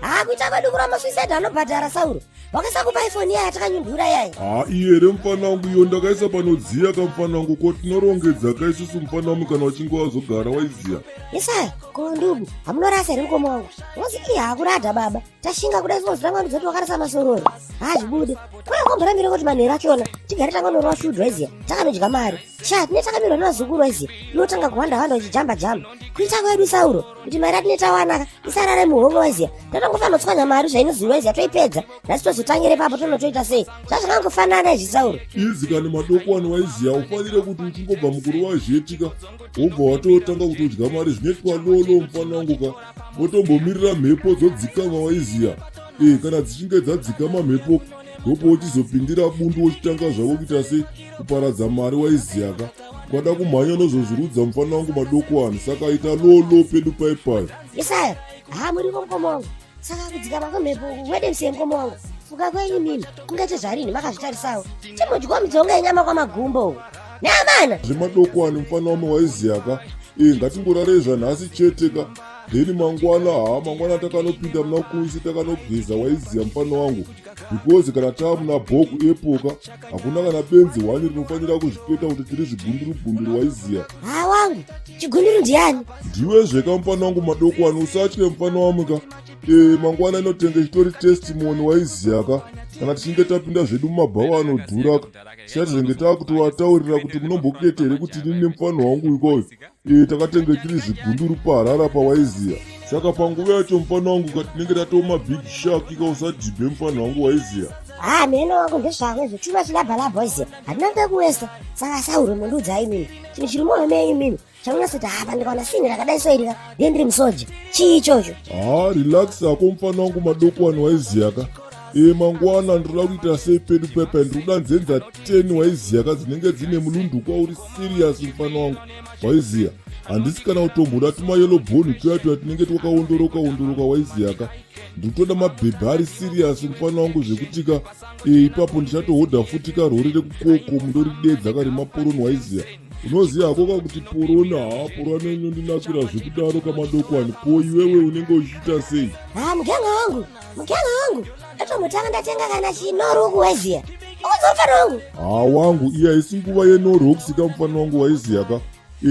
Haa, kuita kwedu kuramba suicide anobhadhara Sauro. Wakaisa kupa iPhone iya yatakanyundura iyaya. Haa, iye here mufana wangu, iyo ndakaisa panodziya kamufana wangu. Ko tinorongedza ka isusu mufana wangu, kana uchinge wazogara waiziya. Isaya, ko ndugu, hamunorasa here mukoma wangu? Wozi iya hakurada baba. Tashinga kudai so zvirangwa ndidzoti wakarasa masorori. Haa, zvibude. Kwaya komborambira kuti manheru achona tigare tangonorwa shudu waiziya. Takanodya mari. Sha, tine takamirwa nevazukuru waiziya. Inotanga kuhwanda hwanda uchijamba jamba. Kuita kwedu Sauro, kuti mari yatine tawana isarare muhomwe waiziya. Tatongofanira kutswanya mari zvainoziva waiziya toipedza. Nhasi tozotangira ipapo tonotoita sei? Zvazvakangofanana izvi Sauro. Izi kani madokwani waiziya, ufanire kuti uchingobva mukuru wazhetika wobva watotanga kutodya mari. Zvinoitwa lolo mufana wangu ka, wotombomirira mhepo dzodzikama waiziya. E, kana dzichinge dzadzikama mhepo, ndopo wochizopindira bundu wochitanga zvako kuita se kuparadza mari waiziya ka. Ukada kumhanya unozozvirudza mufana wangu madokwani, saka ita lolo pedu paipai. Isaya, haa, muriko mukoma wangu. Saka kudzikama kwemhepo wedemsei mukoma wangu? Fuka kwenyu mimi kungaite zvarini makazvitarisawo. Chimudyiwa midzonga yenyama kwamagumbo uku. Neamana. Zvemadokwani mufana wami waiziya ka. E, ngatingorarei zvanhasi chete ka, then mangwana, haa, mangwana takanopinda muna kuisi takanogeza waiziya mufana wangu, because kana taa muna bhoku epoka hakuna kana benzi hwani rinofanira kuzviketa kuti tiri zvigunduru gunduru waiziya. Haa wangu, chigunduru ndiani? Ndiwe zveka mufana wangu madokwani, usatye mufana wami ka. E, mangwana inotenge chitori testimony waiziya ka. Kana tichinge tapinda zvedu mumabhawa anodhura ka, tichatizenge taakutovataurira kuti munomboketa here kuti inini nemufano wangu ikoyo e, takatenge tiri zvigunduru paharara pawaiziya. Saka panguva yacho mufana wangu ka tinenge tatoma big shark ka, usadhibhe mufana wangu waiziya. Haa, mheno wangu, ndezvako izvo chuma chilabhalabha waiziya. Hatina kuwesta. Saka Sauro, mundiudzai mimi. Chinhu chiri mwoyo menyu mimi. Chamunasoti hapa ndikaona sini rakadai so irika ndiye ndiri musoja. Chii ichocho? Haa, relax ako mufana wangu madokwani waiziya ka. E, mangwana ndinoda kuita sei pedu pepa, ndinoda nzenza 10 waiziya ka, dzinenge dzine mulundukwa uri serious mufana wangu waiziya. Handisi kana kutomboda tumayellow bone tuya tuya tinenge twakaondoroka ondoroka waiziya ka. Ndikutoda mabhebhi ari serious mufana wangu zvekutika e, ipapo ndichatohodha futi karori rekukoko mundoridedza kari maporoni waiziya. Unoziva hako ka kuti poroni, haa, poroni inondinakira zvekudaro kamadokwani. Ko iwewe unenge uchiita sei? Haa, mugenga wangu, mugenga wangu. Ndatombotanga ndatenga kana chinoruku waiziya. Ukunzwa mufana wangu? Haa wangu, iya isi nguva yenorox ka mufana wangu waiziya ka.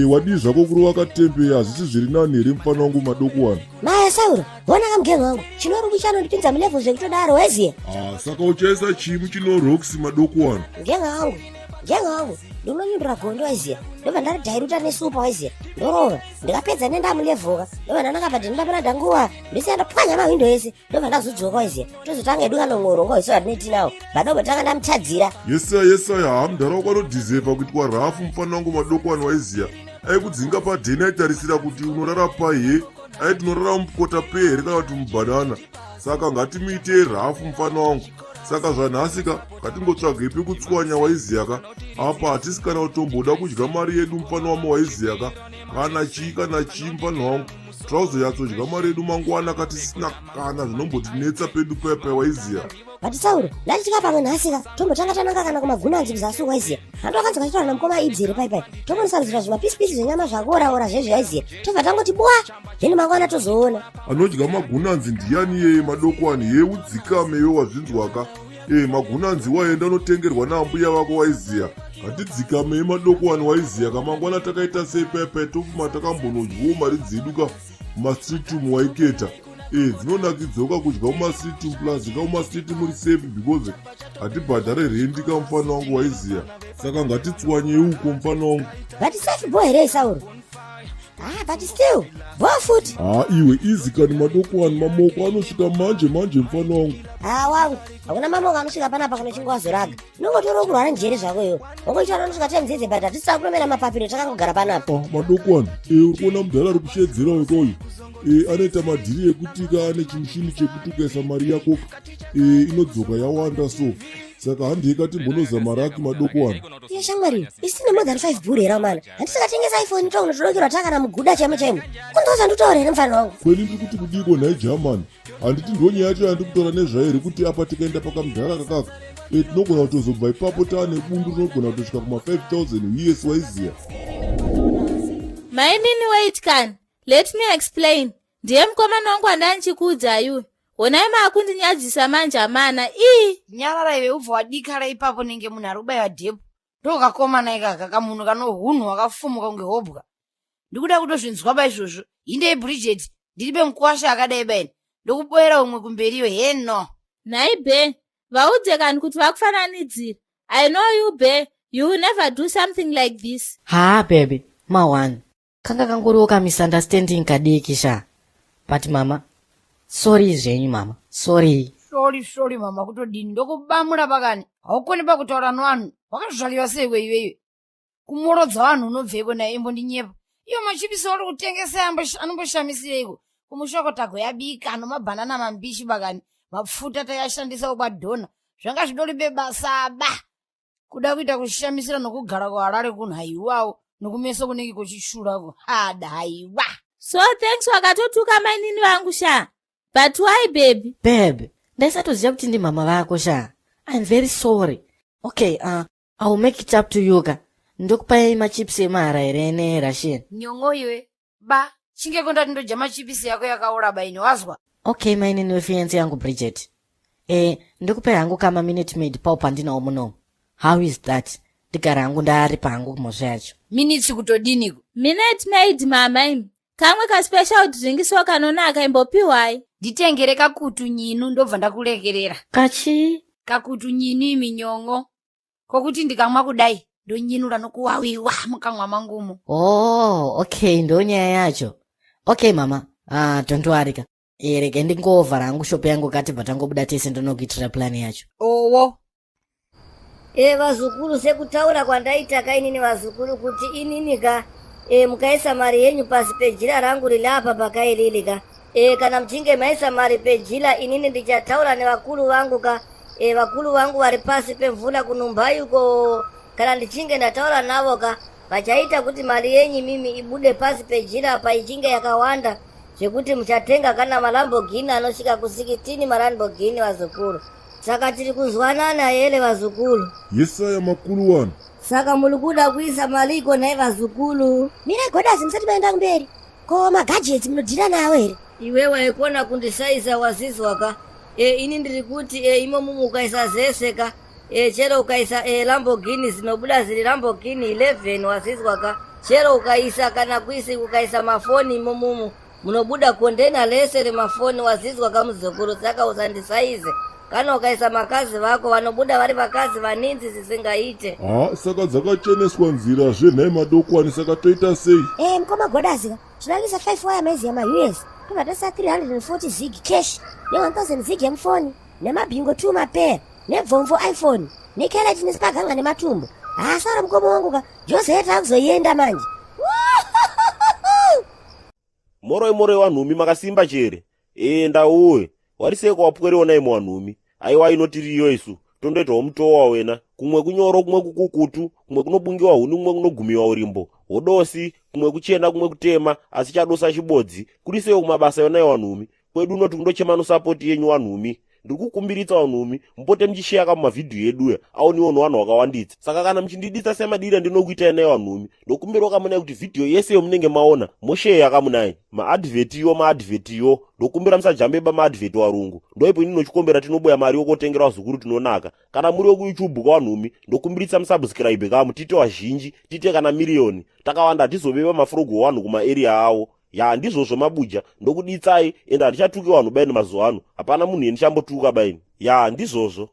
E, wadii zvako kurova katembe, hazvisi zviri nani here mufana wangu madokwani? Maya Sauro, ona kamugenga wangu. Chinoruku chanondipinza mulevel zvekutodaro waiziya. Ah, saka uchaisa chii muchinorox madokwani? Mugenga wangu, mugenga wangu. Ndinonyundura gondo waiziya. Ndobva ndaridhairuta nesupa waiziya. Ndorova. Ndikapedza nendamulevoka. Ndobva ndananga padheni ndanguva. Ndisiya ndapwanya mahwindo ese. Ndobva ndazodzoka waiziya. Tozotanga edu kanong'orongo isu atinetinawo. Badobva tanga ndamutadzira. Yesaya yesaya, haa, mudhara wako anodhizevha kuitwa rafu mufana wangu madokwani waiziya. Aikudzinga padheni aitarisira kuti unorara pai he, aiti unorara mukota pe here kana kuti mubhanana. Saka ngatimuitei rafu mufana wangu. Saka zvanhasi ka ngatingotsvagei pekutswanya waiziya ka. Apa hatisi kana kutomboda kudya mari yedu mufana wami waiziya ka, kana chii kana chii mufana wangu. Tauzoyatsodya mari yedu mangwana katisina kana zvinombotinetsa pedu pepe waiziya. But Sauro, ndatitika pamwe nhasi ka tombotanga tananga kana kumagunanzi kuzasi waiziya. Hando akanzi kachitaura namukoma Ibzi here pai pai. Tombonosarudzira zvimapisipisi zvenyama zvakuoraora zvezvi waiziya. Tobva tangoti bwa, then mangwana tozoona. Anodya magunanzi ndiyani yeye madokwani? Ye, udzikame iwe, wazvinzwaka? E, magunanzi waenda unotengerwa naambuya vako waiziya. Ngatidzikamei madokwani waiziya ka, mangwana takaita sei pepe tofuma takambonodyawo mari dzedu ka mumastreet umu waiketa. E, dzinonakidzoka kudya mumastreet umu, plus ka mumastreet muri safe because hatibhadhare rendi ka mufana wangu waiziya. Saka ngatitswanyei uko mufana wangu. But safe boy here Sauro? Ah, but still, bo futi. Haa iwe, izi kani madokwani, mamoko anosvika manje manje mufana wangu. Ah wangu, hakuna mamoko anosvika panapa kunochinge wazoraga. Unongotora kurwara njere zvako iwe. Wangoitaura unosvika time dzedze, but hatisisa kunomera mapapiro takangogara panapa. Ah, madokwani, e, uri kuona mudhara ari kushedzera wekoyu. E, anoita madhiri ekuti ka ane chimushini chekuti ukaisa mari yako e, inodzoka yawanda so. Saka handei katimbonozama raki madokwani. Iye shamwari, isine more than 5 bhuru here mana? Handisakatengesa iPhone to unotodokirwa takana muguda chaimo chaimo. Kundoza nditaura here mufana wangu? Kweni ndiri kuti kudiko nhai German? Handiti ndonyaya yacho yandiri kutaura nezvayo here kuti apa tikaenda pakamudhara kakaka e, tinogona kutozobva ipapo taane bundu rinogona kutosvika kuma 5000 US waiziya. Mainini, wait kani, let me explain. Ndiye mukomana wangu wandanichikuudzai uyu. Honai maakundinyadzisa manje amana ii. Nyarara iwe ubva wadikara ipapo nenge munhu ari kubaiwa dhepu. Ndokakomana ikaka kamunhu kanohunhu wakafumuka kunge hobwa. Ndikuda kutozvinzwa ba izvozvo. Hindei Bridget, ndiripe mukwasha akadai baini. Ndokuboera umwe kumberiyo heno. Nhai Bee, vaudze kani kuti vakufananidzira. I know you Bee, you will never do something like this. Haa baby, ma one. Kanga kangoriwo ka misunderstanding kadiki sha. But mama, sorry zvenyu mama, sorry. Sorry sorry mama kutodini ndokubamura pakani. Haukoni pakutaura nwanhu. Wakazvariwa sei iwe iwe? Kumorodza vanhu unobveiko naye imbondinyepa. Iyo machipisi uri kutengesa anomboshamisireiko? Kumushoko tagoyabika nomabhanana mambishi bakani. Mapfuta tayashandisa kwadhona. Zvanga zvidori bebasa ba. Kuda kuita kushamisira nokugara kuHarare kunhu haiwawo nokumeso kunenge kuchishurako. Hada haiwa. So thanks wakatotuka mainini vangu sha. But why baby? Babe, ndaisatoziva kuti ndi mama vako sha. I'm very sorry. Okay, I will make it up to you ka. Ndokupai machips emahara here neRussian? Nyon'o iwe. Ba, chingeko ndati ndodya machipisi yako yakaora baini wazwa. Okay, mainini wefiance yangu Bridget. Eh, ndikupai hangu kama Minute Maid pau pandinawo munomu. How is that? Ndigara hangu ndaripa hangu kumhosva yacho. Minitsi kutodiniko? Minute Maid mama imi. Kamwe kaspecial drink so kanonaka imbopiwai. Nditengere kakutu nyinu ndobva ndakurekerera. Kachi? Kakutu nyinu imi nyon'o. Kokuti ndikamwa kudai ndonyinura nokuwawiwa mukamwa mangumo. Oh, okay, ndo nyaya yacho. Okay mama, ah, don't worry ka. Eh, rege ndingovhara hangu shop yangu katibva tangobuda tese ndonokuitira plan yacho. Owo. E vazukuru, sekutaura kwandaita ka inini vazukuru kuti inini ka e, mukaisa mari yenyu pasi pejira rangu riri apa pakairiri ka e, kana muchinge maisa mari pejira inini ndichataura nevakuru vangu ka e, vakuru vangu vari pasi pemvura kuNumbai uko. Kana ndichinge ndataura navo ka, vachaita kuti mari yenyu mimi ibude pasi pejira apa ichinge yakawanda zvekuti muchatenga kana maLamborghini anosvika ku16 maLamborghini vazukuru. Saka tiri kuzwanana here vazukuru? Yesaya makuru wani. Saka muri kuda kuisa mariko nhai vazukuru? Mirai Godazi, musati maenda kumberi. Ko magadgets munodhira nawo here? Iwe waikona kundisaisa wazizwa ka. E, ini ndiri kuti e, imomo mukaisa zese ka e, chero ukaisa e, Lamborghini zinobuda ziri Lamborghini 11 wazizwa ka. Chero ukaisa kana kuisi ukaisa mafoni imomumu munobuda kondena rese remafoni wazizwa ka muzukuru. Saka usandisaize. Kana ukaisa makazi vako vanobuda vari vakazi vaninzi zisingaite. Ha, saka dzakacheneswa nzira zvenhai madokwani, saka toita sei? E, mukoma Godazi ka, tinoisa 5 waya maiziya maUS, tobva taisa 340 zig cash ne1000 zig yemufoni nemabhingo 2 mapeya nebvomvo iPhone nekeleti nesipaganga nematumbu. Haasara mukoma wangu ka, Jose takuzoienda manje. Moroi moroi wanhumi, makasimba chere? Ee, ndauwe wariseko wapwerewo imo wanhumi. Aiwa, inotiriyo isu tondoitawo mutowa wena, kumwe kunyoro, kumwe kukukutu, kumwe kunobungiwa huni, kumwe kunogumiwa urimbo hodosi, kumwe kuchena, kumwe kutema, asi chadosa chibodzi. Kurisewo kumabasa yona wanhumi? Kwedu unoti kundochema nosapoti yenyu wanhumi. Ndiri kukumbiritsa wanhumi, mupote muchisheya kamumavhidhiyo eduya aoniwo nevanhu vakawanditsa. Saka kana muchindiditsa semadiri andinokuitai naye wanhumi, ndokumbirawo kamunai kuti vhidhiyo yese yomunenge maona mosheya kamunai. Maadvhetiyo, maadvhetiyo, ndokumbira musajambe bamaadvheti warungu. Ndoipo ini nochikombera tinoboya mari yokotengera vazukuru tinonaka. Kana muri wekuYouTube kawanhumi, ndokumbiritsa musubscribe kamu, tiite wazhinji, tiite kana miriyoni. Takawanda hatizoveva mafurogo wanhu kumaeriya avo. Ya, ndizvozvo mabuja, ndokuditsai. Ende handichatuki vanhu baini mazuva ano, hapana munhu yendichambotuka baini. Ya, ndizvozvo.